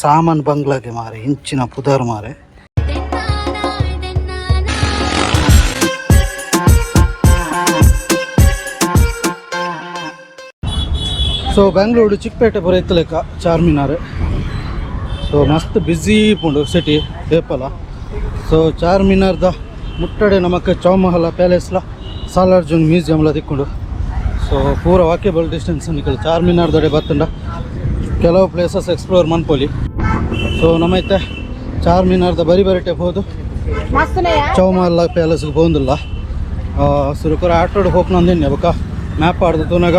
ಸಾಮಾನ್ ಬಂಗ್ಲಾಗೆ ಮಾರೆ ಇಂಚಿನ ಪುದರ್ ಮಾರೆ. ಸೊ ಬೆಂಗಳೂರು ಚಿಕ್ಕಪೇಟೆ ಪೂರ ಇತ್ತಲೆಕ್ಕ ಚಾರ್ಮಿನಾರ್. ಸೊ ಮಸ್ತ್ ಬ್ಯುಸಿ ಪುಂಡು ಸಿಟಿ ಏಪಲ. ಸೊ ಚಾರ್ಮಿನಾರ್ದ ಮುಟ್ಟಡೆ ನಮಕ್ ಚೌಮಹಲ ಪ್ಯಾಲೇಸ್ಲ ಸಾಲಾರ್ಜುಂಗ್ ಮ್ಯೂಸಿಯಂಲ ತಿಕ್ಕುಂಡು. ಸೊ ಪೂರ ವಾಕೇಬಲ್ ಡಿಸ್ಟೆನ್ಸ್ ನಿಕಲ್ ಚಾರ್ಮಿನಾರ್ದಡೆ ಬತ್ತುಂಡ ಕೆಲವು ಪ್ಲೇಸಸ್ ಎಕ್ಸ್ಪ್ಲೋರ್ ಮನ್ಪೊಲಿ. ಸೊ ನಮೈತೆ ಚಾರ್ಮಿನಾರ್ದ ಬರಿ ಬರಿಟೆ ಪೋದು ಚೌಮಹಲ್ಲ ಪ್ಯಾಲೇಸ್ಗೆ ಪೋಂದಿಲ್ಲ. ಸುರುಕುರ ಆಟೋಡು ಪೋಪುನಂದಿನ್ನೆ ಬೊಕ ಮ್ಯಾಪ್ ಆಡ್ದು ತೂನಗ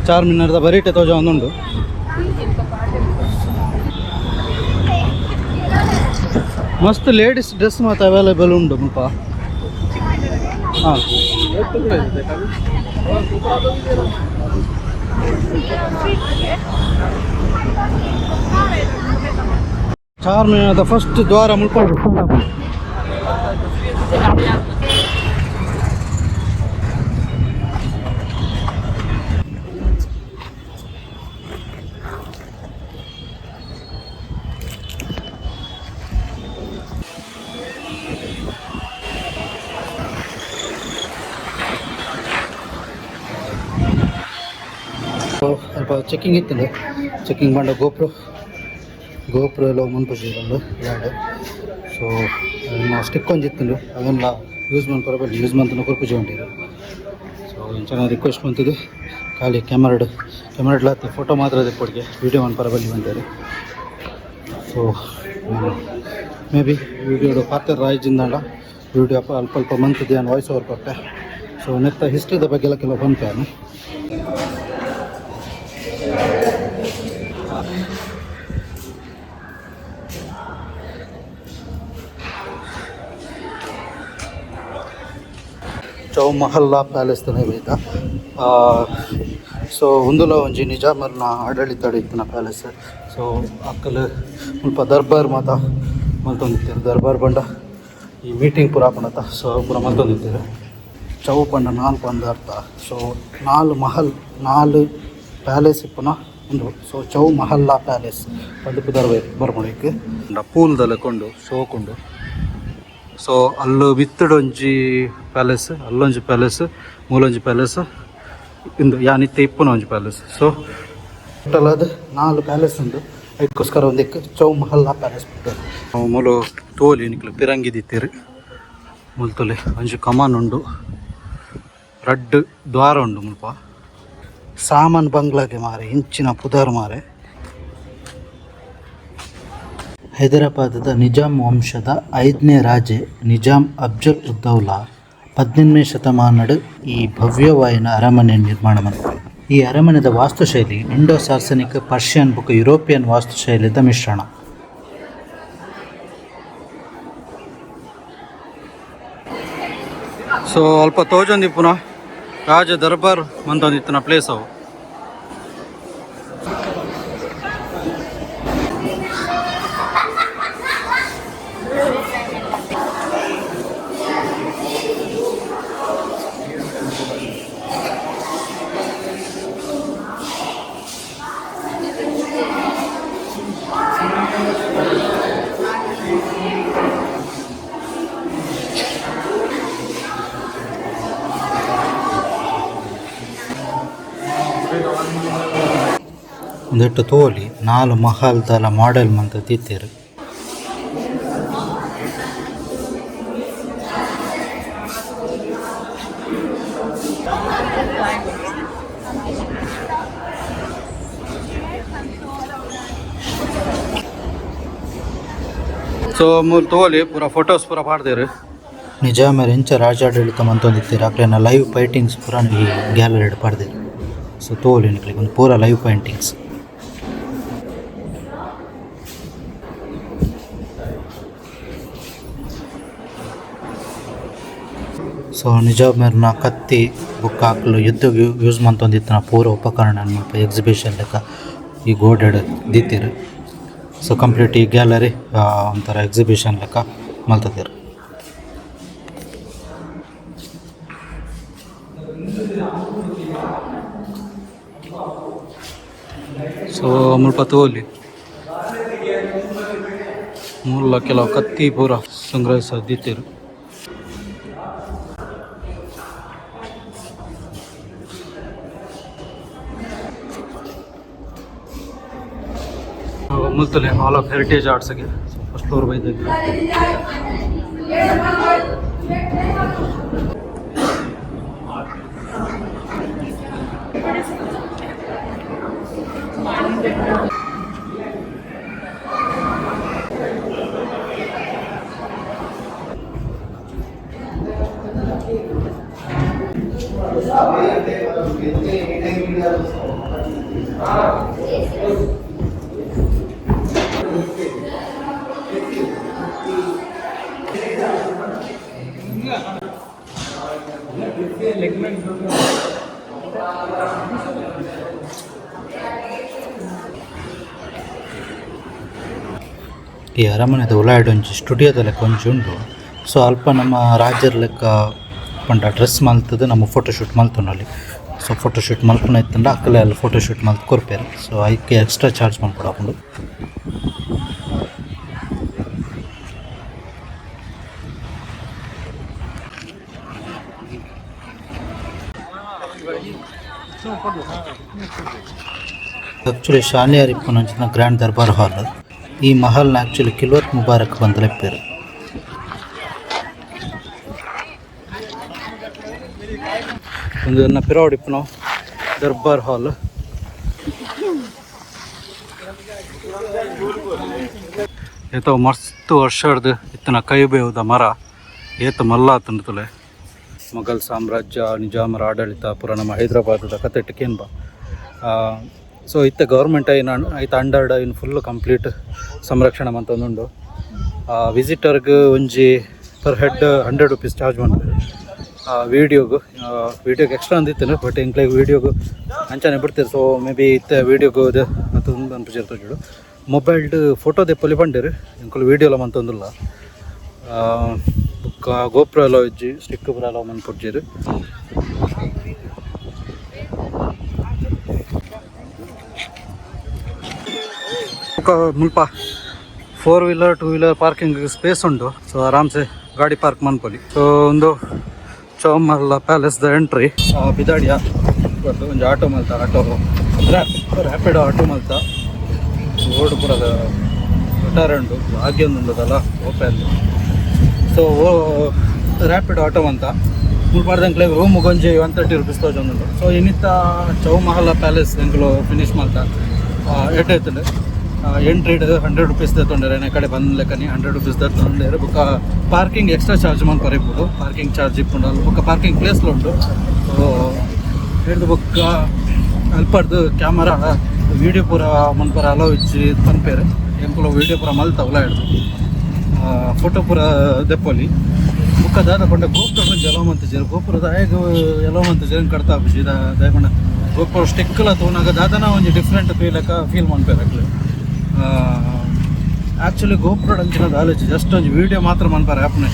ಚಾರ್ಮಿನಾರ್ದ ಬರಿಟೆ ತೋಜ ಒಂದುಂಡು. ಮಸ್ತ್ ಲೇಡೀಸ್ ಡ್ರೆಸ್ ಮಾತ ಅವೈಲೇಬಲ್ ಉಂಡು ಮುಲ್ಪ. ಹಾಂ, ಚಾರ್ಮಿನಾರ್ದ ಫಸ್ಟ್ ದ್ವಾರ ಮುಲ್ಪ. ಅಲ್ಪ ಚೆಕ್ಕಿಂಗ್ ಇತ್ತು. ಚೆಕ್ಕಿಂಗ್ ಪಂಡ ಗೋಪ್ರೋ ಗೋಪ್ರೋ ಎಲ್ಲ ಮನ್ಪುಜಿ ಎರಡು. ಸೊ ಸ್ಟಿಕ್ ಒಂಜಿ ಇತ್ತುಂಡು, ಅವೆಲ್ಲ ಯೂಸ್ ಮನ್ಪರ ಬಲ್ಲಿ, ಯೂಸ್ ಮಂತನ ಕೊರ್ಪುಜಿ ಉಂಟು. ಸೊ ಇಂಚನ ರಿಕ್ವೆಸ್ಟ್ ಮಂತುದು ಖಾಲಿ ಕ್ಯಾಮರಾಡ್ ಕ್ಯಾಮರಾಡ್ಲ ಫೋಟೋ ಮಾತ್ರ ದೆಪ್ಪೊಡಿಗೆ, ವೀಡಿಯೋ ಮನ್ಪರ ಬಲ್ಲಿ ಬಂದೇರು. ಸೊ ಮೇ ಬಿ ವೀಡಿಯೋಡು ಪಾತ್ರ ರಾಯ್ಜಿಂದಾಂಡ ವೀಡಿಯೋ ಅಲ್ಪ ಅಲ್ಪ ಮಂತುದು ಯಾನ್ ವಾಯ್ಸ್ ಓವರ್ ಕೊಟ್ಟೆ. ಸೊ ನೆತ್ತ ಹಿಸ್ಟ್ರಿದ ಬಗ್ಗೆ ಎಲ್ಲ ಕೆಲವು ಪನ್ಪೆ. ಚೌಮಹಲ್ಲಾ ಪ್ಯಾಲೇಸ್ ತನ ಬೈತ. ಸೊ ಉಂದುಲ ಒಂಜಿ ನಿಜಾಮರ್ನ ಆಡಳಿತ ಇತ್ತಿನ ಪ್ಯಾಲೇಸ್. ಸೊ ಅಕ್ಕಲು ಮುಲ್ಪ ದರ್ಬಾರ್ ಮಾತ ಮಲ್ತೊಂದಿತ್ತೆರ್. ದರ್ಬಾರ್ ಪಂಡ ಈ ಮೀಟಿಂಗ್ ಪೂರ ಆಪುಂಡತ, ಸೊ ಪೂರ ಮಲ್ತೊಂದಿತ್ತೆರ್. ಚೌ ಪಂಡ ನಾಲ್ ಪಂದ್ ಅರ್ಥ. ಸೊ ನಾಲ್ ಮಹಲ್, ನಾಲ್ ಪ್ಯಾಲೇಸ್ ಇಪ್ಪುನ ಉಂದು. ಸೊ ಚೌ ಮಹಲ್ಲಾ ಪ್ಯಾಲೇಸ್ ಪಂದ್ ಪುದರ್ ಬರ್ಪುಂಡು ಐಕ್. ಪೂಲ್ದ ಲೆಕ್ಕ ಶೋಕುಂಡು. ಸೊ ಅಲ್ಲು ಮಿತ್ತುಡೊಂಜಿ ಪ್ಯಾಲೇಸ್, ಅಲ್ಲೊಂಜಿ ಪ್ಯಾಲೇಸ್, ಮೂಲೊಂಜಿ ಪ್ಯಾಲೇಸ್, ಇಂದು ಯಾನ್ ಇತ್ತೆ ಇಪ್ಪುನ ಒಂಜಿ ಪ್ಯಾಲೇಸ್. ಸೊ ಟೋಟಲ್ ಅದು ನಾಲ್ ಪ್ಯಾಲೇಸ್ ಉಂಡು. ಐಕ್ಕೋಸ್ಕರ ಒಂದೆಕ್ ಚೌ ಮಹಲ್ಲಾ ಪ್ಯಾಲೇಸ್. ಮೂಲು ತೋಲಿ ನಿಕ್ಲು ಪಿರಂಗಿ ದಿತ್ತೆರ್. ಮುಲ್ತೊಲೆ ಒಂಜಿ ಕಮಾನ್ ಉಂಡು, ರಡ್ಡ್ ದ್ವಾರ ಉಂಡು ಮುಲ್ಪ. ಸಾಮಾನ್ ಬಂಗ್ಲಾಗೆ ಮಾರೆ ಇಂಚಿನ ಪುದರ್ ಮಾರೆ. ಹೈದರಾಬಾದದ ನಿಜಾಮ್ ವಂಶದ ಐದನೇ ರಾಜೆ ನಿಜಾಮ್ ಅಫ್ಜಲ್ ಉದ್ದೌಲಾ 18ನೇ ಶತಮಾನಡ್ ಈ ಭವ್ಯವಾಯಿನ ಅರಮನೆ ನಿರ್ಮಾಣ ಮಲ್ಪುವೆ. ಈ ಅರಮನೆದ ವಾಸ್ತುಶೈಲಿ ಇಂಡೋ ಸಾರ್ಸನಿಕ್, ಪರ್ಷಿಯನ್ ಬೊಕ ಯುರೋಪಿಯನ್ ವಾಸ್ತುಶೈಲಿದ ಮಿಶ್ರಣ. ಸೊ ಅಲ್ಪ ತೋಜೊಂದಿಪ್ಪುನ ರಾಜ ದರ್ಬಾರ್ ಮಂತೊಂದಿತ್ತಿನ ಪ್ಲೇಸ್ ಅವು. ಉಂದೆಟ್ ತೋಲಿ ನಾಲ್ ಮಹಲ್ ದಾಲ ಮಾಡೆಲ್ ಮಂತ್ ದೀತೆರ್. ಸೊ ಮೂಲು ತೋಲಿ ಪೂರ ಫೋಟೋಸ್ ಪೂರ ಪಾಡ್ದೆರ್. ನಿಜಾಮೆರ್ ಎಂಚ ರಾಜಾಡಳಿತ ಮಂತೊಂದಿತ್ತೆರ್, ಅಕ್ಲೆನ ಲೈವ್ ಪೇಂಟಿಂಗ್ಸ್ ಪೂರ ಈ ಗ್ಯಾಲರಿಡ್ ಪಾಡ್ದೆರ್. ಸೊ ತೋಲಿ ನಿಕ್ಲೆಗ್ ಉಂದು ಪೂರ ಲೈವ್ ಪೇಂಟಿಂಗ್ಸ್. ಸೊ ನಿಜಾಮೆರ್ನ ಕತ್ತಿ ಬೊಕ್ಕ ಅಕುಲು ಯುದ್ಧಗ್ ಯೂಸ್ ಮಂತೊಂದಿತ್ತಿನ ಪೂರ ಉಪಕರಣ ಮುಲ್ಪ ಎಕ್ಸಿಬಿಷನ್ ಲೆಕ್ಕ ಈ ಗೋಡೆಡ್ ದೀತೆರ್. ಸೊ ಕಂಪ್ಲೀಟ್ ಈ ಗ್ಯಾಲರಿ ಒಂಥರ ಎಕ್ಸಿಬಿಷನ್ ಲೆಕ್ಕ ಮಲ್ತುದೆರ್. ಸೊ ಮುಲ್ಪ ತೋಲಿ. ಮೂಲ ಕೆಲವು ಕತ್ತಿ ಪೂರ ಸಂಗ್ರಹಿಸದಿತ್ತೆರ್. ಮುಲ್ತಲೆ ಹಾಲ್ ಆಫ್ ಹೆರಿಟೇಜ್ ಆರ್ಟ್ಸ್ಗೆ. ಸೊ ಫಸ್ಟ್ ಫ್ಲೋರ್ ಬೈದ. ಈ ಅರಮನೆದ ಉಲಾಯ್ಡ್ ಒಂಜಿ ಸ್ಟುಡಿಯೋದ ಲೆಕ್ಕ ಒಂಜಿ ಉಂಡು. ಸೊ ಅಲ್ಪ ನಮ್ಮ ರಾಜರ ಲೆಕ್ಕ ಪಂಡ ಡ್ರೆಸ್ ಮಲ್ತುದು ನಮ್ಮ ಫೋಟೋ ಶೂಟ್ ಮಲ್ತೊನೊಲಿ. ಸೊ ಫೋಟೋ ಶೂಟ್ ಮಲ್ಪುನ ಇತ್ತುಂಡ ಅಕಲೆ ಅಲ್ಪ ಫೋಟೋ ಶೂಟ್ ಮಲ್ತ್ ಕೊರ್ಪೆರ್. ಸೊ ಐಕ್ ಎಕ್ಸ್ಟ್ರಾ ಚಾರ್ಜ್ ಮನ್ಪೊಡಾಪುಂಡು. ಆಕ್ಚುಲಿ ಶಾಲಿಯಾರ್ ಇಪ್ಪುನಂಚಿನ ಗ್ರ್ಯಾಂಡ್ ದರ್ಬಾರ್ ಹಾಲ್. ಈ ಮಹಲ್ನ ಆಕ್ಚುಲಿ ಕಿಲ್ವತ್ ಮುಬಾರಕ್ ಪಂದ್ ಲೆಪ್ಪೆರ್. ಒಂದು ಎನ್ನ ಪಿರಾವುಡು ಇಪ್ಪುನವು ದರ್ಬಾರ್ ಹಾಲ್. ಏತೋ ಮಸ್ತ್ ವರ್ಷಡ್ದು ಇತ್ತಿನ ಕೈಬೇವುದ ಮರ ಏತ್ ಮಲ್ಲ ಆತುಂಡು ತೂಲೆ. ಮೊಘಲ್ ಸಾಮ್ರಾಜ್ಯ, ನಿಜಾಮರ ಆಡಳಿತ ಪೂರ ನಮ್ಮ ಹೈದರಾಬಾದದ ಕತೆಟ್ ಕೇನ್ಬ. ಸೊ ಇತ್ತೆ ಗೌರ್ಮೆಂಟ್ ಐನ ಐತ ಅಂಡರ್ಡ್ ಐನ್ ಫುಲ್ ಕಂಪ್ಲೀಟ್ ಸಂರಕ್ಷಣೆ ಮಂತೊಂದುಂಡು. ವಿಸಿಟರ್ಗ್ ಒಂಜಿ ಪರ್ ಹೆಡ್ ₹100 ಚಾರ್ಜ್ ಮನ್ಪುವೆರ್. ವೀಡಿಯೋಗು ವೀಡಿಯೋಗೆ ಎಕ್ಸ್ಟ್ರಾ ಅಂದಿತ್ತೇನೆ, ಬಟ್ ಎಂಕ್ಲೆಗ್ ವೀಡಿಯೋಗು ಅಂಚನೆ ಬಿಡ್ತೀರಿ. ಸೊ ಮೇ ಬಿ ಇತ್ತೆ ವೀಡಿಯೋಗು ಅದು ಅನ್ಪುಜೆರ್ ತೋಜುಡು. ಮೊಬೈಲ್ಡ್ ಫೋಟೋ ದೆಪ್ಪೊಲಿ ಪಂಡೆರ್, ಎಂಕುಲು ವೀಡಿಯೋಲ ಮಂತೊಂದುಲ್ಲ. ಬೊಕ್ಕ ಗೋಪುರ ಎಲ್ಲ ಇಜ್ಜಿ, ಸ್ಟಿಕ್ ಪೂರ ಅಲೋ ಮನ್ಪುಜೆರ್. ಬೊಕ್ಕ ಮುಲ್ಪ four wheeler, two wheeler parking space ಉಂಡು. ಸೊ ಆರಾಮ್ಸೆ ಗಾಡಿ ಪಾರ್ಕ್ ಮನ್ಪೊಲಿ. ಸೊ ಒಂದು ಚೌಮಹಲ್ಲ ಪ್ಯಾಲೇಸ್ ದ ಎಂಟ್ರಿ. ಪಿದಾಡಿಯ ಒಂಜಿ ಆಟೋ ಮಲ್ತ, ಆಟೋ ರ್ಯಾಪಿಡ್ ಆಟೋ ಮಲ್ತ. ರೋಡ್ ಪೂರ ಗಟಾರ ಉಂಡು, ಭಾಗ್ಯ ಉಂಡುದಲ್ಲ ಓಪನ್. ಸೊ ರ್ಯಾಪಿಡ್ ಆಟೋ ಅಂತ ಮುಲ್ಪ ಪಾಡ್ದಂಕ್ಲೆ ರೂಮ್ ಒಂಜಿ ₹130 ತೋಜೊಂದುಂಡು. ಸೊ ಇನ್ನಿತ್ತ ಚೌಮಹಲ್ಲ ಪ್ಯಾಲೇಸ್ ಎಂಕುಲು ಫಿನಿಶ್ ಮಲ್ತ. ಎಡ್ಡೆ ಇತ್ತುಂಡು. ಎಂಟ್ರಿ ₹100 ದೆತ್ತೊಂಡೆರ್. ಎನ್ನ ಕಡೆ ಬಂದ್ ಲೆಕ್ಕನಿ ₹100 ದೆತ್ತೊಂಡೆರ್. ಬೊಕ್ಕ ಪಾರ್ಕಿಂಗ್ ಎಕ್ಸ್ಟ್ರಾ ಚಾರ್ಜ್ ಮನ್ಪರೆ ಇಪ್ಪುಂಡು, ಪಾರ್ಕಿಂಗ್ ಚಾರ್ಜ್ ಇಪ್ಪುಂಡು ಅಲ್ಪ. ಬೊಕ್ಕ ಪಾರ್ಕಿಂಗ್ ಪ್ಲೇಸ್ಲ ಉಂಡು. ಸೊ ಹಿಡ್ದು ಬೊಕ್ಕ ಅಲ್ಪಡ್ದು ಕ್ಯಾಮರಾ ವೀಡಿಯೋ ಪೂರ ಮನ್ಪರ ಅಲೋ ಇಜ್ಜಿ ಪನ್ಪೆರ್. ಎಂಕುಲು ವೀಡಿಯೋ ಪೂರ ಮಲ್ತ ಉಲ ಹಿಡ್ದು ಫೋಟೋ ಪೂರ ದೆಪ್ಪೊಲಿ. ಬೊಕ್ಕ ದಾದ ಪಂಡ ಗೋಪುರ ಒಂಜಿ ಅಲೋ ಮಂತಿಜೆರ್. ಗೋಪುರ ದಾಯೆಗ್ ಅಲೋ ಮಂತಿಜೆರ್ ಕಡ್ತ ಆಪುಜಿ. ದಾಯೆ ಪಂಡ ಗೋಪುರ ಸ್ಟಿಕ್ಲ ತೂನಗ ದಾದನ ಒಂಜಿ ಡಿಫ್ರೆಂಟ್ ಫೀಲಕ ಫೀಲ್ ಮನ್ಪೆರ್ ಅಕ್ಲು. ಆ್ಯಕ್ಚುಲಿ ಗೋಪುರ ಅಂಚಿನ ದಾಲ ಜಸ್ಟ್ ಒಂಜಿ ವೀಡಿಯೋ ಮಾತ್ರ ಮನ್ಪರೆ ಆಪುನ.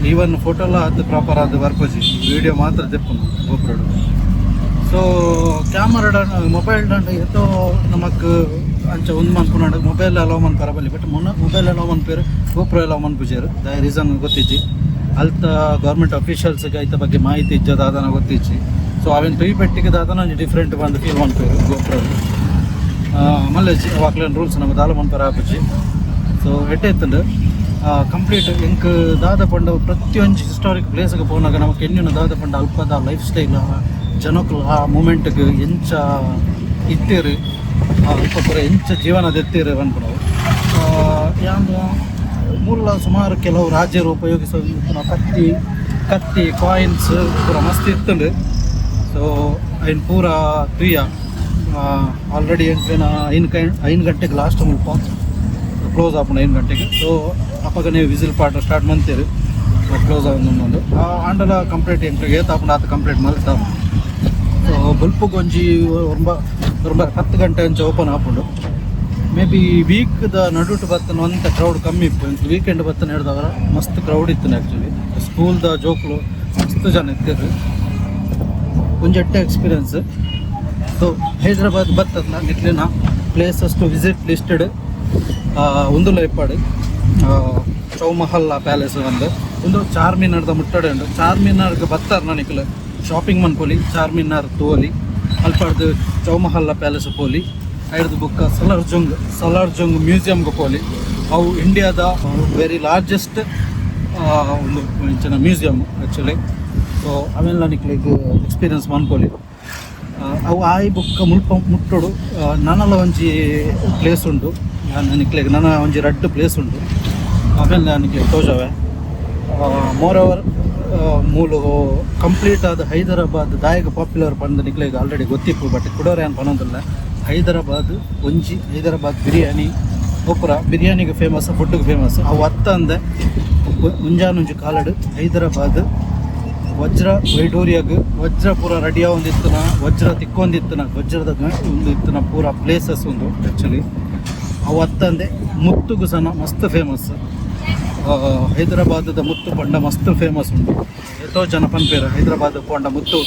ಈವನ್ ಫೋಟೋಲ ಅದು ಪ್ರಾಪರ್ ಆದ್ ಬರ್ಪುಜಿ, ವೀಡಿಯೋ ಮಾತ್ರ ದೆಪ್ಪುನು ಗೋಪುರಡು. ಸೊ ಕ್ಯಾಮರಾಡ್ ಮೊಬೈಲ್ ಏತೋ ನಮಕ್ ಅಂಚ ಉಂದು ಮನ್ಪುನಾಂಡ ಮೊಬೈಲ್ ಅಲೋ ಮನ್ಪರ ಬಲ್ಲಿ. ಬಟ್ ಮೊನ್ನ ಮೊಬೈಲ್ ಅಲೋ ಮನ್ಪೆರ್, ಗೋಪುರ ಅಲೋ ಮನ್ಪುಜೆರ್. ದಾಯ ರೀಸನ್ ಗೊತ್ತಿಜ್ಜಿ. ಅಲ್ತ ಗೌರ್ಮೆಂಟ್ ಅಫಿಷಿಯಲ್ಸ್ಗೆ ಐತ ಬಗ್ಗೆ ಮಾಹಿತಿ ಇಜ್ಜ ದಾದನ ಗೊತ್ತಿಜ್ಜಿ. ಸೊ ಅವೆನ್ ತುಯಿ ಪೆಟ್ಟಿಗೆ ದಾದನ ಒಂಜಿ ಡಿಫ್ರೆಂಟ್ ಬಂದು ಫೀಲ್ ಮನ್ಪೆರ್ ಗೋಪುರ. ಮಲ್ಲೆಜ್ಜಿ ಅವಾಕ್ಲೆನ ರೂಲ್ಸ್ ನಮ್ಮ ದಾಲ ಮನ್ಪರ ಆಪುಜಿ. ಸೊ ಎಡ್ಡೆ ಇತ್ತುಂಡು ಕಂಪ್ಲೀಟ್. ಎಂಕ್ ದಾದ ಪಂಡ ಪ್ರತಿಯೊಂಜಿ ಹಿಸ್ಟಾರಿಕ್ ಪ್ಲೇಸ್ಗೆ ಪೋನಾಗ ನಮಕ್ ಎನ್ನಿನ ದಾದ ಪಂಡ ಅಲ್ಪದ ಲೈಫ್ ಸ್ಟೈಲ್, ಜನಕ್ಕಲು ಆ ಮೂಮೆಂಟ್ಗೆ ಎಂಚ ಇತ್ತೆರ್, ಅಲ್ಪ ಪೂರ ಎಂಚ ಜೀವನ ದೆತ್ತೆರ್ ಪನ್ಪುನವು. ಯಾನ್ ಮೂಲ ಸುಮಾರು ಕೆಲವು ರಾಜ್ಯರು ಉಪಯೋಗಿಸೋ ಕತ್ತಿ ಕತ್ತಿ ಕಾಯಿನ್ಸ್ ಪೂರ ಮಸ್ತ್ ಇತ್ತುಂಡು. ಸೊ ಐನ್ ಪೂರ ತೂಯ. ಆಲ್ರೆಡಿ ಎಂಕ್ಲೆನ 5 ಗಂಟೆಗೆ ಲಾಸ್ಟ್ ಮುಲ್ಪ ಕ್ಲೋಸ್ ಆಪುಂಡು, 5 ಗಂಟೆಗೆ. ಸೊ ಅಪಗನೆ ವಿಸಿಲ್ ಪಾಡ ಸ್ಟಾರ್ಟ್ ಮಂತೆರ್, ಕ್ಲೋಸ್ ಆವೊಂದುಂಡು. ಆಂಡಲ ಕಂಪ್ಲೀಟ್ ಎಂಕ್ಲೆಗ್ ಏತ್ ಆಪುಂಡು ಆತ್ ಕಂಪ್ಲೀಟ್ ಮಲ್ತ. ಸೊ ಬೊಲ್ಪುಗ್ ಒಂಜಿ ಒಂಬ ಒಂಬ 10 ಗಂಟೆ ಅಂಚ ಓಪನ್ ಆಪುಂಡು. ಮೇ ಬಿ ವೀಕ್ದ ನಡುಟು ಬತ್ತನ ಒಂತೆ ಕ್ರೌಡ್ ಕಮ್ಮಿ ಇಪ್ಪು. ವೀಕೆಂಡ್ ಬತ್ತನ ಹಿಡ್ದವರ ಮಸ್ತ್ ಕ್ರೌಡ್ ಇತ್ತು. ಆ್ಯಕ್ಚುಲಿ ಸ್ಕೂಲ್ದ ಜೋಕುಲು ಮಸ್ತ್ ಜನ ಇತ್ತೆರ್. ಒಂಜಿ ಎಡ್ಡೆ ಎಕ್ಸ್ಪೀರಿಯನ್ಸ್. ಸೊ ಹೈದರಾಬಾದ್ ಬತ್ತದ ನಿಕ್ಲೆನ ಪ್ಲೇಸಸ್ ಟು ವಿಸಿಟ್ ಲಿಸ್ಟೆಡ್ ಉಂದುಲ ಇಪ್ಪಡ್. ಚೌಮಹಲ್ಲಾ ಪ್ಯಾಲೇಸ್ ಒಂದು ಒಂದು ಚಾರ್ಮಿನಾರ್ದ ಮುಟ್ಟಡೆ ಉಂಡು. ಚಾರ್ಮಿನಾರ್ಗ್ ಬತ್ತಾರ್ ನಿಕುಲು ಶಾಪಿಂಗ್ ಮನ್ಪೊಲಿ, ಚಾರ್ಮಿನಾರ್ ತೋಲಿ, ಅಲ್ಪಡ್ದು ಚೌಮಹಲ್ಲಾ ಪ್ಯಾಲೇಸ್ ಪೋಲಿ, ಐಡ್ದು ಬೊಕ್ಕ ಸಲಾರ್ಜಂಗ್ ಸಲಾರ್ಜಂಗ್ ಮ್ಯೂಸಿಯಂಗೆ ಪೋಲಿ. ಅವು ಇಂಡಿಯಾದ ವೆರಿ ಲಾರ್ಜೆಸ್ಟ್ ಒಂದು ಇಂಚಿನ ಮ್ಯೂಸಿಯಂ ಆ್ಯಕ್ಚುಲಿ. ಸೊ ಅವೆಲ್ಲ ನಿಕ್ಲೆಗ್ ಎಕ್ಸ್ಪೀರಿಯನ್ಸ್ ಮನ್ಪೊಲಿ. ಅವು ಆಯಿ ಬೊಕ್ಕ ಮುಲ್ಪ ಮುಟ್ಟೊಡು ನನಲ ಒಂಜಿ ಪ್ಲೇಸ್ ಉಂಡು. ನಿಕ್ಲೆಗ್ ನನ ಒಂಜಿ ರಡ್ಡ್ ಪ್ಲೇಸ್ ಉಂಡು, ಅವೆಲ್ಲ ನಿಕ್ಲೆಗ್ ತೋಜಾವೆ. ಮೋರ್ ಓವರ್ ಮೂಲು ಕಂಪ್ಲೀಟ್ ಆದ ಹೈದರಾಬಾದ್ ದಾಯೆಗ್ ಪಾಪ್ಯುಲರ್ ಪಂದ್ ನಿಕ್ಲೆಗ್ ಆಲ್ರೆಡಿ ಗೊತ್ತಿಪ್ಪು, ಬಟ್ ಕುಡೋರ ಏನು ಪನೊಂದಿಲ್ಲ. ಹೈದರಾಬಾದ್ ಒಂಜಿ ಹೈದರಾಬಾದ್ ಬಿರಿಯಾನಿ ಒಪ್ಪುರ ಬಿರಿಯಾನಿಗೆ ಫೇಮಸ್, ಫುಡ್ಗೆ ಫೇಮಸ್. ಅವು ಅತ್ತಂದೆ ಒಂಜಾನೊಂಜಿ ಕಾಲಡ್ ಹೈದರಾಬಾದ್ ವಜ್ರ ವೈಡೂರಿಯಾಗ್ ವಜ್ರ ಪೂರ ರೆಡಿ ಆವೊಂದಿತ್ತುನ, ವಜ್ರ ತಿಕ್ಕೊಂದಿತ್ತುನ, ವಜ್ರದ ಒಂದು ಇತ್ತುನ ಪೂರ ಪ್ಲೇಸಸ್ ಉಂದು ಆ್ಯಕ್ಚುಲಿ. ಅವು ಅತ್ತಂದೆ ಮುತ್ತುಗು ಸನ ಮಸ್ತ್ ಫೇಮಸ್. ಹೈದರಾಬಾದದ ಮುತ್ತು ಪಂಡ ಮಸ್ತ್ ಫೇಮಸ್ ಉಂಡು. ಏತೋ ಜನ ಪನ್ಪೇರು ಹೈದರಾಬಾದ್ ಪೋಂಡ ಮುತ್ತು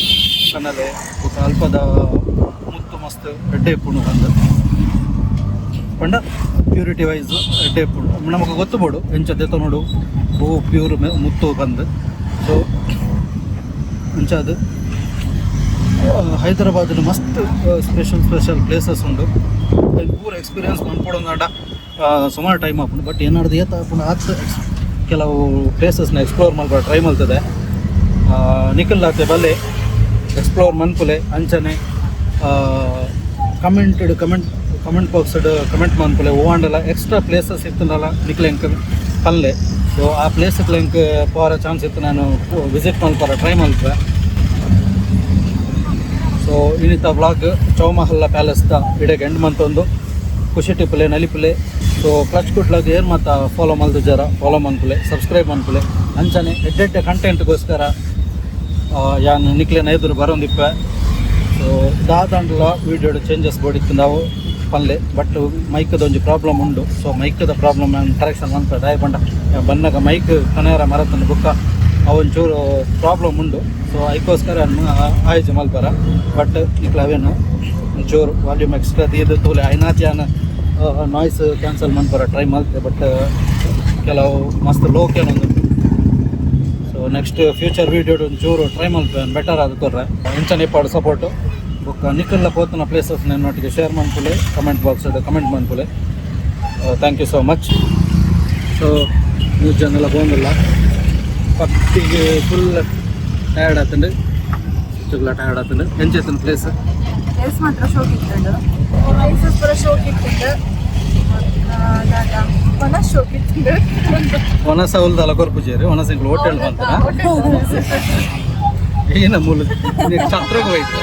ಕನಲೆ, ಬೊಕ್ಕ ಅಲ್ಪದ ಮುತ್ತು ಮಸ್ತ್ ಎಡ್ಡೆ ಇಪ್ಪುಂಡು ಪಂದ್. ಪಂಡ ಪ್ಯೂರಿಟಿ ವೈಸ್ ಎಡ್ಡೆ ಇಪ್ಪುಂಡು. ನಮಕ್ ಗೊತ್ತು ಬೋಡು ಎಂಚ ದೆತೊನೊಡು, ಹೂ ಪ್ಯೂರ್ ಮುತ್ತು ಪಂದ್. ಸೊ ಅಂಚಾದ್ ಹೈದರಾಬಾದ್ ಮಸ್ತ್ ಸ್ಪೆಷಲ್ ಸ್ಪೆಷಲ್ ಪ್ಲೇಸಸ್ ಉಂಡು. ಪೂರ ಎಕ್ಸ್ಪೀರಿಯನ್ಸ್ ಮನ್ಪೊಡಂದಾಂಡ ಸುಮಾರು ಟೈಮ್ ಆಪುಂಡು. ಬಟ್ ಏನಾದ್ರು ಏತ್ ಆಪುಂಡು ಆತ್ ಕೆಲವು ಪ್ಲೇಸಸ್ನ ಎಕ್ಸ್ಪ್ಲೋರ್ ಮಲ್ಪ ಟ್ರೈ ಮಲ್ತದೆ. ನಿಕಲ್ಲಾತೆ ಬಲ್ಲೆ, ಎಕ್ಸ್ಪ್ಲೋರ್ ಮನ್ಪುಲೆ. ಅಂಚನೆ ಕಮೆಂಟೆಡ್ ಕಮೆಂಟ್ ಕಮೆಂಟ್ ಬಾಕ್ಸ್ಡ್ ಕಮೆಂಟ್ ಮನ್ಪುಲೆ. ಓವಾಂಡಲ ಎಕ್ಸ್ಟ್ರಾ ಪ್ಲೇಸಸ್ ಇತ್ತುಂಡಲ ನಿಕ್ಲೆ ಎಂಕ್ ಪನ್ಲೆ. ಸೊ ಆ ಪ್ಲೇಸ್ ಎಂಕ್ ಪೋರ ಚಾನ್ಸ್ ಇತ್ತು, ನಾನು ವಿಸಿಟ್ ಮಲ್ಪರ ಟ್ರೈ ಮಲ್ಪೆ. ಸೊ ಇನ್ನಿತ ವ್ಲಾಗ್ ಚೌಮಹಲ್ಲ ಪ್ಯಾಲೇಸ್ದ ಇಡೆಗ್ ಎಂಡ್ ಮಂತೊಂದು. ಖುಷಿ ಟಿಪ್ಪುಲೆ, ನಲಿಪುಲೆ. ಸೊ ಕ್ಲಚ್ ಕುಡ್ಲಾಗ ಏರ್ ಮಾತ ಫಾಲೋ ಮಲ್ದು ಜರ ಫಾಲೋ ಮನ್ಪುಲೆ, ಸಬ್ಸ್ಕ್ರೈಬ್ ಮನ್ಪುಲೆ. ಅಂಚನೆ ಎಡ್ಡೆಡ್ಡೆ ಕಂಟೆಂಟ್ಗೋಸ್ಕರ ಯಾನ್ ನಿಕ್ಲೆನ ಎದುರು ಬರೋಂದಿಪ್ಪೆ. ಸೊ ದಾದಾಂಡಲ ವೀಡಿಯೋಡು ಚೇಂಜಸ್ ಬೋಡಿತ್ತು ನಾವು ಪನ್ಲೆ. ಬಟ್ ಮೈಕದ ಒಂಜಿ ಪ್ರಾಬ್ಲಮ್ ಉಂಡು. ಸೊ ಮೈಕದ ಪ್ರಾಬ್ಲಮ್ ನಾನು ಕರೆಕ್ಷನ್ ಮನ್ಪೆ. ದಾಯ ಪಂಡ ಬನ್ನಗ ಮೈಕ್ ಕನೇರ ಮರತನ ಬುಕ್ಕ ಅವೊಂಚೂರು ಪ್ರಾಬ್ಲಮ್ ಉಂಡು. ಸೊ ಐಕೋಸ್ಕರ ಆಯೋಜನೆ ಮಲ್ಪರ. ಬಟ್ ನಿಕ್ಲ ಅವೇನು ಒಂಚೂರು ವಾಲ್ಯೂಮ್ ಎಕ್ಸ್ಟ್ರಾ ದೀದ್ ತೂಲೆ. ಐನಾತಿ ಯಾನ್ ನಾಯ್ಸ್ ಕ್ಯಾನ್ಸಲ್ ಮನ್ಪರ ಟ್ರೈ ಮಲ್ತೆ, ಬಟ್ ಕೆಲವು ಮಸ್ತ್ ಲೋ ಕೆಲವೊಂದು. ಸೊ ನೆಕ್ಸ್ಟ್ ಫ್ಯೂಚರ್ ವೀಡಿಯೋ ಒಂಚೂರು ಟ್ರೈ ಮಲ್ಪೆ ಬೆಟರ್ ಆದ್ ಕೊರ್ರೆ. ಇಂಚನೆ ಇಪ್ಪಾಡು ಸಪೋರ್ಟು. ಬೊಕ್ಕ ನಿಕಲ್ಲ ಪೋತನ ಪ್ಲೇಸಸ್ ನನ್ನೊಟ್ಟಿಗೆ ಶೇರ್ ಮನ್ಪುಲೆ, ಕಮೆಂಟ್ ಬಾಕ್ಸ್ ಕಮೆಂಟ್ ಮನ್ಪುಲೆ. Thank you so much. So ಮೂರು ಜನ ಎಲ್ಲ ಪೋಂದಿಲ್ಲ. ಪಕ್ಕಿಗೆ ಫುಲ್ ಟಯರ್ಡ್ ಆತಂಡು, ಚುಗ್ಲ ಟಯರ್ಡ್ ಆತಂಡು. ಎಂಚೈತನ ಪ್ಲೇಸ್? ಪ್ಲೇಸ್ ಮಾತ್ರ ಶೋಕ್ ಇತ್ತುಂಡು, ಪ್ಲೇಸಸ್ ಪೂರ ಶೋಕ್ ಇತ್ತುಂಡು. ದಾದ ಪನ ಶೋಕ್ ಇತ್ತುಂಡು. ವನಸ ಉಲ್ದಲ್ಲ ಕೊರ್ಪುಜೇರು, ವನಸ ಇಂಕ್ಲು ಹೋಟೆಲ್ ಬಂತನ. ಏನ ಮೂಲ ಛತ್ರಕ್ಕೆ ಹೋಯ್ತು.